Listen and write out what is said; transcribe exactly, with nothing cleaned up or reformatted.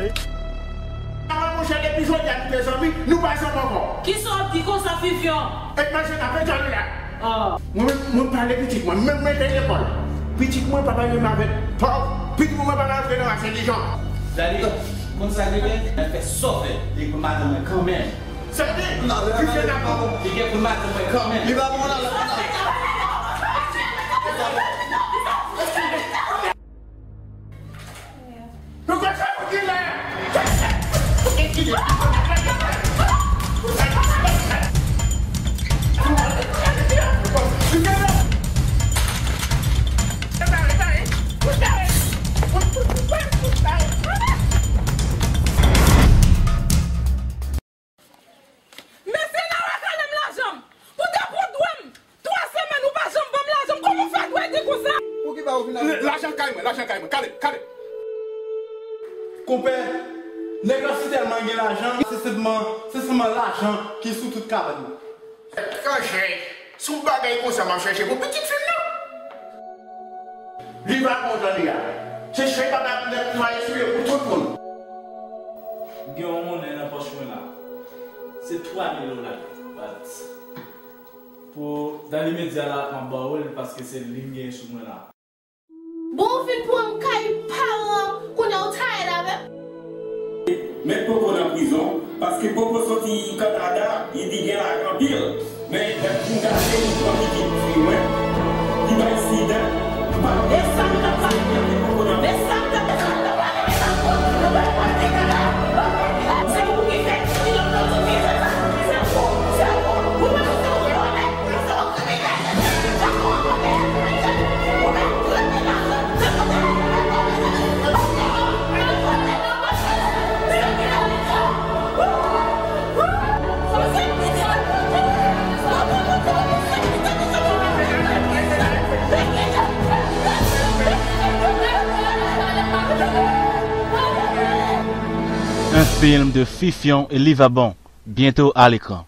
Ay. Awa, monchè, depi jodi a nou te zanmi, nou pa zanmi ankò. Kisa w ap di konsa, Fifyon? E manje n ap etale la. Ah. Mwen menm, mwen pale pitit mwen, menm mete lekòl. Pitit mwen pa pale menm avèk pòv, pitit mwen pa pale avèk nan Sent Jan. Dali, konn sa k rive? Mwen fè sòfè, li pou madanm mwen kanmenm. Sèvi, pitit la pou. Li gen pou madanm mwen kanmenm. Li pa bon la, la, la. Nou konn sa pou ki la. Mesye, n a rekale m lajan m. Pou de pou dwe m. Twa semèn ou pa janm ban m lajan m. Kòman w fè dwe di konsa? Pouki pa ou vin avè m? Lajan kay mwen, lajan kay mwen. Kale, kale. Konpè, nèg la si tèlman gen lajan, se sèlman, se sèlman lajan ki sou tout kabann nan. Kanjè, se yon bagay konsa m ap chèche pou pitit fi m nan. Li pa bon tande a. Se chèch papa pou nèt netwaye sou yo pou tout moun. M gen yon monnen nan pòch mwen la. Se twa mil dola. But, pou, dans l'immédiat la, m ap ba ou l paske se li m gen sou mwen la. Bon, ou fin pran m kay paran, kounye a ou tired avè m? Met Popo nan prizon, paske Popo soti Kanada, li di gen lajan anpil. Men, lè m fin gade, li pran pitit fi mwen, li bay sida, li pa... Un film de Fifyon et Livabon, bientôt à l'écran.